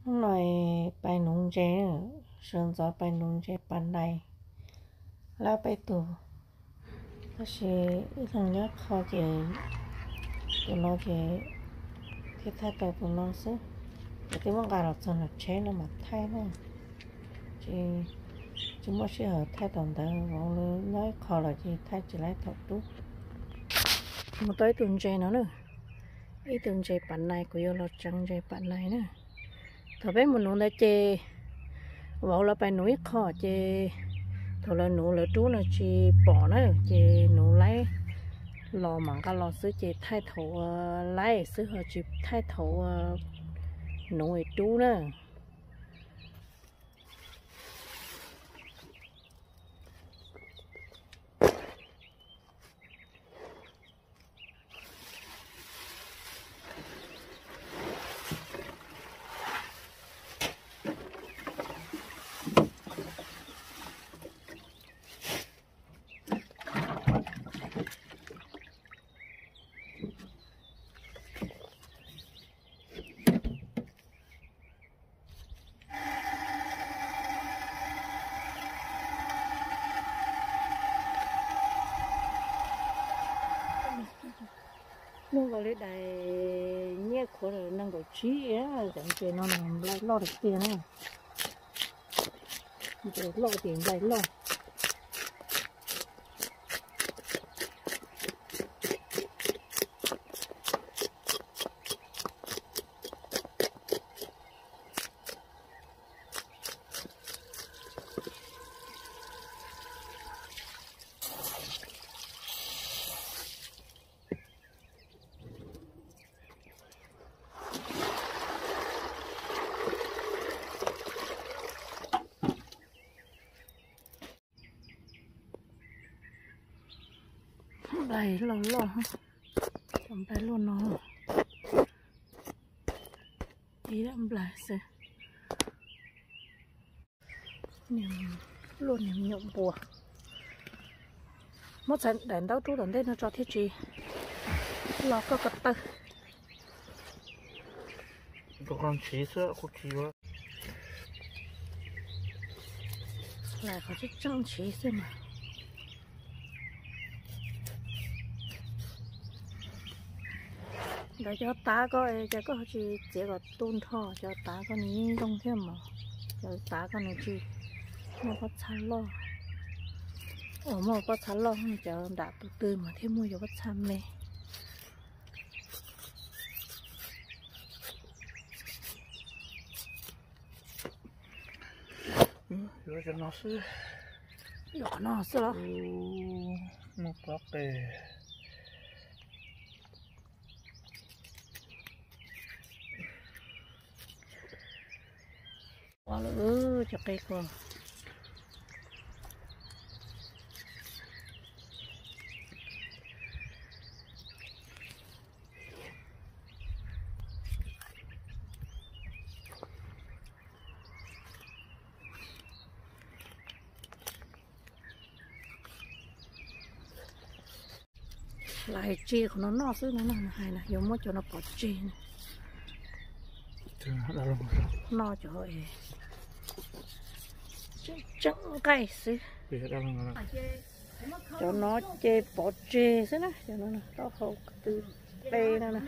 Hnub no pais nuv ntses, sawv ntxov pais nuv ntses pas nais, lab peb tug, tab sis ib leeg nyob qho ces tus no ces thiaj thaij tau tus no xwb, ces twb muab nqa los txog nram tsheb no mam thaij na. Tsis muaj sij hawm thaij thaum ntawd, vauv nyob ib qho lawm ces thaij tsis laib thaum rub. Mus tau ib tug ntses no na, ib tug ntses pas nais, kuv yuav los tseev ntses pas nais na. Thaum peb mus nuv ntawd ces vauv lawv pais nuv ib qho ces thaum lawv nuv lawv rub no tsis pom na, ces nuv laib los mam nqa los xwb ces thaij thaum laib xwb ho tsis thaij thaum nuv rub na. Nuj nkaus li dais nyiaj khuav nees nkaum tsib, cov ntses no nplai loj tiag tiag na. Ntses loj ces nplai loj. Nplai loj loj, cov nplai luaj no, ib lab nplai xwb. Luaj niag nyuam npua. Muab txhais daim ntaub rub tom ntej no tso thiaj tsis lo koj ko taw. Lais qhov tseem tseem ntshiv xwb mas. Ntawd cov tav koj es cas koj ho tsis txiav kom tu nrho, cov tav koj nws yeej zoo thiab mas. Cov tav koj nws tsis muaj pob txha loj. Uas muaj pob txha loj cov nram tus twg mas thiaj muaj cov pob txha me. Yuav cov no xwb. Yuav qhov no xwb los? Muaj pob qes. Ua lawm cov qe ko. Lais tseg qhov no noj xwb no, hais no yuav muab cov no pov tseg no. Noj cov tseem nqaij xwb. Cov no ces pov tseg xwb na, cov no taub hau tw qe no na.